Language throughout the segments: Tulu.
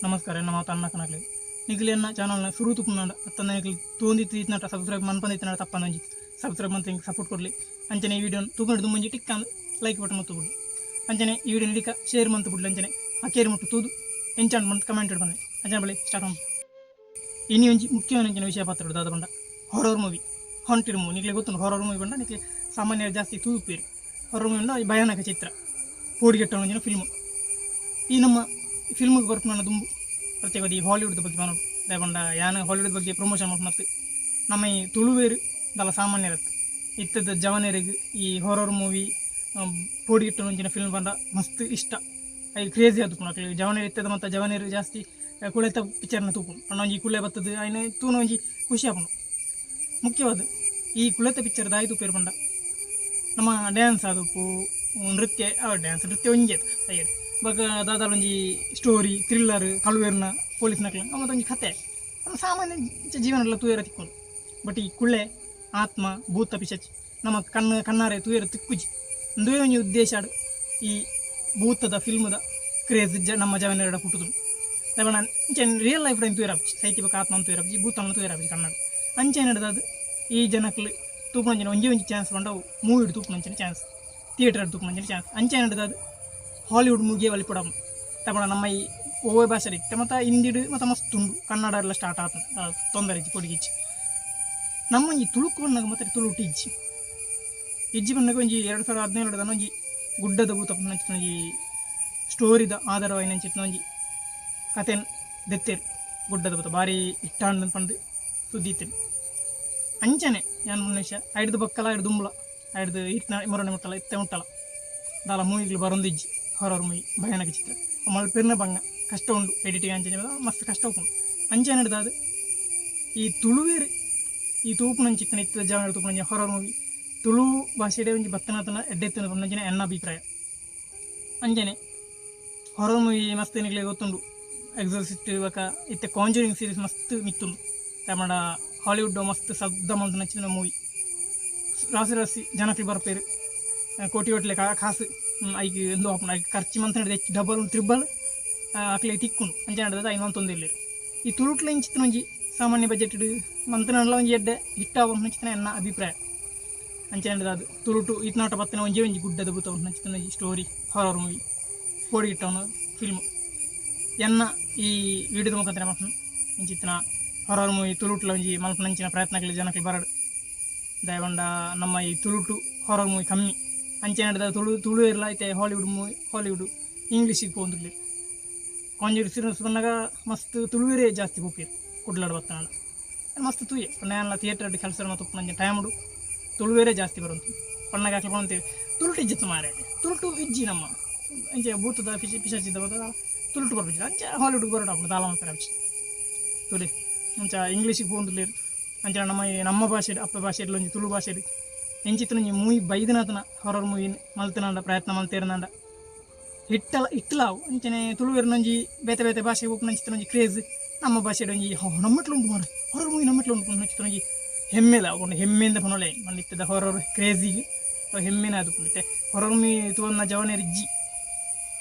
ನಮಸ್ಕಾರ ಎನ್ನ ಮಾತು ಅನ್ನ ಕನಕ್ಲೆ ನಿಕ್ಲೆ ಎನ್ನ ಚಾನಲ್ನ ಸುರು ತುಪ್ಪುನಾಂಡ ಅತ್ತಂದ ನಿಕ್ಲೆ ತೋಂದಿ ತೀತ್ನಾಟ ಸಬ್ಸ್ಕ್ರೈಬ್ ಮನ್ಪಂದಿತ್ತಿನಾಡ ತಪ್ಪಂದೊಂಜಿ ಸಬ್ಸ್ಕ್ರೈಬ್ ಮಂತ್ ಎಂಕ್ ಸಪೋರ್ಟ್ ಕೊರ್ಲಿ. ಅಂಚನೆ ಈ ವಿಡಿಯೋನ್ ತೂಪುನೆಡ್ ದುಂಬೊಂಜಿ ಟಿಕ್ ಅಂದ್ ಲೈಕ್ ಬಟನ್ ಒತ್ತು ಬುಡ್ಲಿ. ಅಂಚನೆ ಈ ವಿಡಿಯೋ ನಿಡಿಕ ಶೇರ್ ಮಂತ್ ಬುಡ್ಲಿ. ಅಂಚನೆ ಅಕೇರಿ ಮುಟ್ಟು ತೂದು ಎಂಚಾಂಡ್ ಮಂತ್ ಕಮೆಂಟ್ ಬನ್ನಿ. ಅಂಚನೆ ಬಳಿ ಸ್ಟಾರ್ಟ್ ಮನ್ಪು. ಇನಿ ಒಂಜಿ ಮುಖ್ಯವಾದ ಅಂಚಿನ ವಿಷಯ ಪಾತ್ರ ದಾದ ಪಂಡ ಹಾರರ್ ಮೂವಿ, ಹಾಂಟೆಡ್ ಮೂವಿ. ನಿಕ್ಲೆ ಗೊತ್ತುಂಡು ಹಾರರ್ ಮೂವಿ ಪಂಡ ನಿಕ್ಲೆ ಸಾಮಾನ್ಯ ಜಾಸ್ತಿ ತೂಪೇರು. ಹಾರರ್ ಮೂವಿ ಪಂಡ ಭಯಾನಕ ಚಿತ್ರ, ಪೋಡಿಗೆಟ್ಟ ಒಂಜಿನ ಫಿಲ್ಮ್. ಈ ನಮ್ಮ ಫಿಲ್ಮ್ಗೆ ಬರ್ಪುನ ದುಂಬು ಪ್ರತ್ಯೇಕವಾದ ಈ ಹಾಲಿವುಡ್ ಬಗ್ಗೆ ಪನೊಡು. ದಾಯೆ ಪಂಡ ಯಾನ್ ಹಾಲಿವುಡ್ ಬಗ್ಗೆ ಪ್ರಮೋಷನ್ ಮಲ್ಪುನತ್ತು ನಮ್ಮ ಈ ತುಳುವೇರು ದಾಲ ಸಾಮಾನ್ಯರತ್ತು ಇತ್ತದ ಜವನೆರೆಗ್ ಈ ಹಾರರ್ ಮೂವಿ ಪೋಡಿಗೆಟ್ಟ ಒಂಜಿನ ಫಿಲ್ಮ್ ಪಂಡ ಮಸ್ತ್ ಇಷ್ಟ. I crazy ಆದುಪ್ಪುಂಡು ಅಕ್ಲೆಗ್ ಜವನೆರ್ ಇತ್ತದ ಮತ್ತ ಜವನೆರ್ ಜಾಸ್ತಿ ಕುಳೆತ ಪಿಕ್ಚರ್ನ ತೂಪುಂಡು. ಪಂಡ ಒಂಜಿ ಕುಳೆ ಬತ್ತದು ಐನ್ ತೂನ ಒಂಜಿ ಖುಷಿ ಆಪುಂಡು. ಮುಖ್ಯವಾದ ಈ ಕುಳೆತ ಪಿಕ್ಚರ್ ದಾಯಿ ತೂಪೆರ್ ಪಂಡ ನಮ್ಮ ಡ್ಯಾನ್ಸ್ ಆದುಪ್ಪು, ನೃತ್ಯ, ಡ್ಯಾನ್ಸ್ ನೃತ್ಯ ಒಂಜಿ ಅಯ್ಯರ್ ಬೊಕ ದಾದಾಲ ಒಂಜಿ ಸ್ಟೋರಿ, ಥ್ರಿಲ್ಲರ್, ಕಳುವೆರ್ನ ಪೊಲೀಸ್ನಕ್ಲೆನ ಅವು ಒಂಜಿ ಕತೆ ನಮ್ಮ ಸಾಮಾನ್ಯ ಜೀವನಲ ತೂಯೆರೆ ತಿಕ್ಕುಂಡು. ಬಟ್ ಈ ಕುಳೆ ಆತ್ಮ ಭೂತ ಪಿಶಾಚಿ ನಮ್ಮ ಕಣ್ಣು ಕಣ್ಣಾರೆ ತೂಯೆರೆ ತಿಕ್ಕುಜಿ. ಉಂದುವೇ ಒಂಜಿ ಉದ್ದೇಶ ಈ ಭೂತದ ಫಿಲ್ಮ್ದ ಕ್ರೇಜ್ ನಮ್ಮ ಜವನೆರಡ ಪುಟ್ಟುದು. ದಾಯೆ ಇಂಚ ರಿಯಲ್ ಲೈಫ್ ತೂಯೆರೆ ಆಪುಜಿ, ಸೈತಿ ಬೊಕ ಆತ್ಮ ತೂಯೆರೆ ಆಪುಜಿ, ಭೂತನ ತೂಯೆರೆ ಆಪುಜಿ ಕನ್ನಡ. ಅಂಚ ನಡ್ದದು ಈ ಜನಕ್ಲು ತೂಪುನಂಚಿನ ಒಂಜಿ ಒಂಜಿ ಚಾನ್ಸ್ ಪಂಡ ಮೂವಿಡ್ ತೂಪುನಂಚಿನ ಚಾನ್ಸ್, ಥಿಯೇಟರ್ ತೂಪುನಂಚಿನ ಚಾನ್ಸ್. ಅಂಚ ನಡ್ದದು ಹಾಲಿವುಡ್ ಮೂವಿಯೇ ಬಲಿಪೊಡಾಪುಂಡು. ತಪಣ ನಮ್ಮ ಈ ಒವ್ವೆ ಭಾಷೆ ಇತ್ತೆ ಮತ್ತು ಹಿಂದಿಡ್ ಮತ್ತು ಮಸ್ತ್ ಉಂಡು, ಕನ್ನಡ ಎಲ್ಲ ಸ್ಟಾರ್ಟ್ ಆತುಂಡು ತೊಂದರೆ ಇಜ್ಜಿ ಪೊಡಿಗಿಜ್ಜಿ. ನಮ್ಮ ಒಂಜಿ ತುಳುಕು ಬನ್ನಗ ಮಾತ್ರ ತುಳುಟು ಇಜ್ಜಿ ಇಜ್ಜಿ ಬನ್ನಗ ಒಂಜಿ 2017 ಒಂಜಿ ಗುಡ್ಡದ ಭೂತ ಪನ್ಪುನಂಚಿನ ಒಂಜಿ ಸ್ಟೋರಿದ ಆಧಾರವಾಯಿನಂಚಿನ ಒಂಜಿ ಕತೆನ್ ದೆತ್ತೇರು. ಗುಡ್ಡದ ಭೂತ ಭಾರಿ ಇಷ್ಟ ಆಂಡ್ ಪಂದ್ ಸುದ್ದಿ ಇತ್ತೇನೆ. ಅಂಚನೆ ಯಾನ್ ಮುನ್ನ ವಿಷಯ ಐಡ್ದು ಬೊಕ್ಕಲ ಐಡ್ದು ದುಂಬುಲ ಐಡ್ದು ಇತ್ನ ಮೊರನೆ ಮುಟ್ಟಲ ಇತ್ತೆ ಮುಟ್ಟಲ ದಾಲ ಮೂವಿಗಳು ಬರೊಂದಿಜ್ಜಿ. ಹಾರರ್ ಮೂವಿ ಭಯಾನಕ ಚಿತ್ರ ಮಲ್ಪೆರ್ನ ಬಂಗ ಕಷ್ಟ ಉಂಡು, ಎಡಿಟಿಂಗ್ ಅಂಚನೆ ಮಸ್ತ್ ಕಷ್ಟ ಉಪ್ಪುಂಡು. ಅಂಚನೆ ನಡ್ದಾದ್ ಈ ತುಳುವೇರು ಈ ತೂಪುನಂಚಿತ್ತಿನ ಇತ್ತದ ಜವನೆರ್ ತೂಪುನಂಚಿನ ಹಾರರ್ ಮೂವಿ ತುಳು ಭಾಷೆಡೇ ಒಂಜಿ ಬತ್ತನಾತನ ಎಡ್ಡೆ ಇತ್ತುಂಡು ಪನ್ಪುನಂಚಿನ ಎನ್ನ ಅಭಿಪ್ರಾಯ. ಅಂಚನೆ ಹಾರರ್ ಮೂವಿ ಮಸ್ತ್ ನಿಕ್ಲೆಗ್ ಗೊತ್ತುಂಡು, ಎಕ್ಸೋಸಿಸ್ಟ್ ಬೊಕ ಇತ್ತೆ ಕಾಂಜೂರಿಂಗ್ ಸೀರೀಸ್ ಮಸ್ತ್ ಮಿತ್ತುಂಡು. ದಾಯೆ ಪಂಡ ಹಾಲಿವುಡ್ ಮಸ್ತ್ ಸದ್ದ ಮಲ್ತಿನಂಚಿನ ಮೂವಿ, ರಾಸಿ ರಾಸಿ ಜನಕ್ಲು ಬರ್ಪೆರ್, ಕೋಟಿ ಗಟ್ಟಲೆ ಕಾಸು ಐಕ್ ಉಂದು ಆಪುಂಡು. ಐಕ್ ಖರ್ಚು ಮಂತ್ಂಡ ಹೆಚ್ಚು ಡಬಲ್ ತ್ರಿಬಲ್ ಅಕ್ಲೆಗ್ ತಿಕ್ಕುಂಡು. ಅಂಚ ನಡ್ದದ ಐನ್ ಮಂತೊಂದಿಲ್ಲೆರ್. ಈ ತುಳುಟ್ಲ ಇಂಚಿತ್ತಿನ ಒಂಜಿ ಸಾಮಾನ್ಯ ಬಜೆಟ್ ಮಂತ್ನಂಡಲ ಒಂಜಿ ಎಡ್ಡೆ ಹಿಟ್ ಆಪುನಂಚಿತ್ತಿನ ಎನ್ನ ಅಭಿಪ್ರಾಯ. ಅಂಚ ಅದು ತುಳುಟು ಈತ್ನಾಟ ಬತ್ತಿನ ಒಂಜೇ ಒಂಜಿ ಗುಡ್ಡದ ಭೂತ ಪನ್ಪುನಂಚಿತ್ತಿನ ಒಂಜಿ ಸ್ಟೋರಿ ಹಾರರ್ ಮೂವಿ ಪೋಡಿಗಿಟ್ಟವನ ಫಿಲ್ಮ್. ಎನ್ನ ಈ ವಿಡಿಯೋದ ಮುಖಾಂತರ ಮಲ್ಪುನು ಇಂಚಿತ್ತಿನ ಹಾರರ್ ಮೂವಿ ತುಳುಟ್ಲ ಒಂಜಿ ಮಲ್ಪುನಂಚಿನ ಪ್ರಯತ್ನಗಳು ಜನಕ್ಲು ಬರಡ್. ದಾಯೆ ಪಂಡ ನಮ್ಮ ಈ ತುಳುಟು ಹಾರರ್ ಮೂವಿ ಕಮ್ಮಿ. ಅಂಚೆ ನಡ್ದ ತುಳು ತುಳು ಇರ್ಲ ಐತೆ ಹಾಲಿವುಡ್ ಮೂವಿ ಹಾಲಿವುಡ್ ಇಂಗ್ಲೀಷಿಗೆ ಪೋವೊಂದುಲ್ಲೆರ್. ಕಾಂಜೂರಿಂಗ್ ಸೀರೀಸ್ ಬನ್ನಗ ಮಸ್ತ್ ತುಳುವೆರೇ ಜಾಸ್ತಿ ಪೋಪೆರ್ ಕುಡ್ಲಡ್ ಬತ್ತನಾಂಡ ಮಸ್ತ್ ತೂಯೆ. ಪಂಡ ಯಾನ್ಲ ಥಿಯೇಟರ್ ಕೆಲಸ ಮಾತ ಉಪ್ಪುನಂಚಿನ ಟೈಮುಡು ತುಳುವೆರೇ ಜಾಸ್ತಿ ಬರೊಂತು. ಪನ್ನಗ ಅಕ್ಲು ಪನೊಂತೆರ್ ತುಳುಟು ಇಜ್ಜಿತ್ತು ಮಾರ್ರೆ, ತುಳುಟು ಇಜ್ಜಿ ನಮ್ಮ ಅಂಚ ಭೂತದ ಪಿಶ ಪಿಶಾಚಿದ ತುಳುಟು ಬರ್ಪುಜಿ, ಅಂಚ ಹಾಲಿವುಡ್ ಬರೋಡಾಪುಂಡು ದಾಲ ಮಲ್ಪೆರೆ ಆಪುಜಿ ತೂಲೆ. ಅಂಚ ಇಂಗ್ಲೀಷಿಗೆ ಪೋವೊಂದುಲ್ಲೆರ್. ಅಂಚ ನಮ್ಮ ನಮ್ಮ ಭಾಷೆಡ್ ಅಪ್ಪೆ ಭಾಷೆಡ್ ಒಂಜಿ ತುಳು ಭಾಷೆಡ್ ಎಂಚಿತ್ತಿನ ಒಂಜಿ ಮೂವಿ ಬೈದಿನಾತನ ಹಾರರ್ ಮೂವಿ ಮಲ್ತಿನಾಂಡ ಪ್ರಯತ್ನ ಮಲ್ತೇರ್ನಾಂಡ ಹಿಟ್ಟಲ ಹಿಟ್ಟಲಾವು. ಅಂಚನೆ ತುಳುವೆರ್ನ ಒಂಜಿ ಬೇತೆ ಬೇತೆ ಭಾಷೆ ಪೋಪುನಂಚಿತ್ತಿನ ಒಂಜಿ ಕ್ರೇಜ್ ನಮ್ಮ ಭಾಷೆಡ್ ಒಂಜಿ ನಮ್ಮಟ್ಲ ಉಂಡು ಮಾರ್ರೆ ಹಾರರ್ ಮೂವಿ ನಮ್ಮಟ್ಲ ಉಂಡು ಪನ್ಪುನಂಚಿತ್ತಿನ ಒಂಜಿ ಹೆಮ್ಮೆಲ ಉಂಡು. ಹೆಮ್ಮೆಯಿಂದ ಪನೊಲೆ ಪಂಡ ಇತ್ತದ ಹಾರರ್ ಕ್ರೇಜಿಗ್ ಹೆಮ್ಮೆನ ಆದುಪ್ಪುಂಡು. ಇತ್ತೆ ಹಾರರ್ ಮೂವಿ ತೂವೊನ್ನ ಜವನೆರ್ ಇಜ್ಜಿ,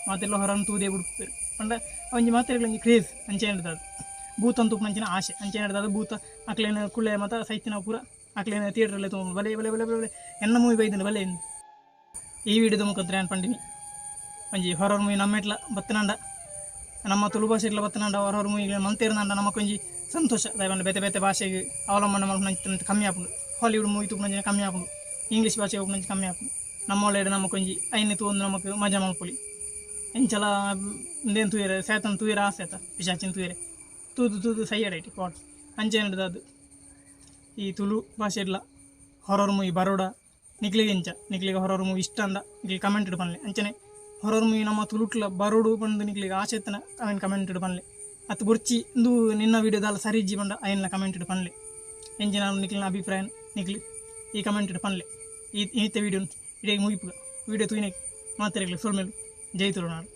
ಮಾತೆರ್ಲ ಹೊರನ್ ತೂದೇ ಬುಡ್ಪೆರ್. ಪಂಡ ಒಂಜಿ ಮಾತೆರ್ಗ್ಲ ಒಂಜಿ ಕ್ರೇಜ್ ಅಂಚನೆ ಅದು ಭೂತನ್ ತೂಪುನಂಚಿನ ಆಸೆ. ಅಂಚನೆ ಅದು ಭೂತ ಅಕ್ಲೆನ ಕುಳೆ ಮಾತ ಸೈತಿನ ಪೂರ ಅಕ್ಲೆನ ಥಿಯೇಟ್ರಲ್ಲಿ ತೂವೊಂದು ಬಲೆ ಬಲೆ ಬಲೆ ಬಲೆ ಎನ್ನ ಮೂವಿ ಬೈದಂಡ ಬಲೆ. ಈ ವಿಡಿಯೋದ ಮುಖಾಂತರ ಯಾನ್ ಪಂಡಿನಿ ಒಂಜಿ ಹಾರರ್ ಮೂವಿ ನಮ್ಮೆಟ್ಲ ಬತ್ತನಾಂಡ ನಮ್ಮ ತುಳು ಭಾಷೆಡ್ಲ ಬತ್ತನಾಂಡ ಹಾರರ್ ಮೂವಿ ಮಂತೇರ್ನಾಂಡ ನಮಕೊಂಜಿ ಸಂತೋಷ. ದಾಯೆ ಪಂಡ ಬೇತೆ ಬೇತೆ ಭಾಷೆಗ್ ಅವಲಂಬನೆ ಮಲ್ಪುನಂಚಿನ ಕಮ್ಮಿ ಆಪುಂಡು. ಹಾಲಿವುಡ್ ಮೂವಿ ತೂಪುನಂಚಿನ ಕಮ್ಮಿ ಆಪುಂಡು, ಇಂಗ್ಲೀಷ್ ಭಾಷೆ ಉಪ್ಪುನಂಚ ಕಮ್ಮಿ ಆಪುಂಡು. ನಮ್ಮ ಒಳ್ಳೆಡ್ ನಮಕೊಂಜಿ ಐನ್ ತೂವೊಂದು ನಮಕ್ ಮಜಾ ಮಲ್ಪೊಲಿ. ಎಂಚಲ ಉಂದೇನ್ ತೂಯೆರೆ ಸೇತನ್ ತೂಯೆರೆ ಆಸೆ ಆತ ಪಿಶಾಚಿನ್ ತೂಯೆರೆ ತೂದು ತೂದು ಸೈಯಡ್ ಐಟ್ ಪಾಟ್. ಅಂಚೆ ಅದು ಈ ತುಳು ಭಾಷೆಡ್ಲ ಹಾರರ್ ಮೂವಿ ಬರೋಡ ನಿಕ್ಲೆಗ್ ಎಂಚ ನಿಕ್ಲೆಗ್ ಹಾರರ್ ಮೂವಿ ಇಷ್ಟ ಅಂದ ನಿಕ್ಲೆಗ್ ಕಮೆಂಟ್ ಪನ್ಲೆ. ಅಂಚನೆ ಹಾರರ್ ಮೂವಿ ನಮ್ಮ ತುಳುಟ್ಲ ಬರೋಡು ಪಂದ್ ನಿಕ್ಲೆಗ್ ಆಸೆ ಇತ್ತನ ಅವೆನ್ ಕಮೆಂಟ್ ಪನ್ಲೆ. ಅತ್ ಬೊರ್ಚಿ ಇಂದು ನಿನ್ನ ವಿಡಿಯೋ ದಾಲ ಸರಿ ಇಜ್ಜಿ ಪಂಡ ಅಯಿನ್ಲ ಕಮೆಂಟ್ ಪನ್ಲೆ. ಎಂಚಿನ ನಿಕ್ಲೆನ ಅಭಿಪ್ರಾಯ ನಿಕ್ಲು ಈ ಕಮೆಂಟ್ ಪನ್ಲೆ. ಈ ಇತ್ತೆ ವಿಡಿಯೋ ಇಡೀ ಮುಗಿಪುಗ ವಿಡಿಯೋ ತೂಯಿನೆಕ್ ಮಾತೆರೆಗ್ಲ ಸೊಲ್ಮೆಲು. ಜೈ ತುಳುನಾಡು.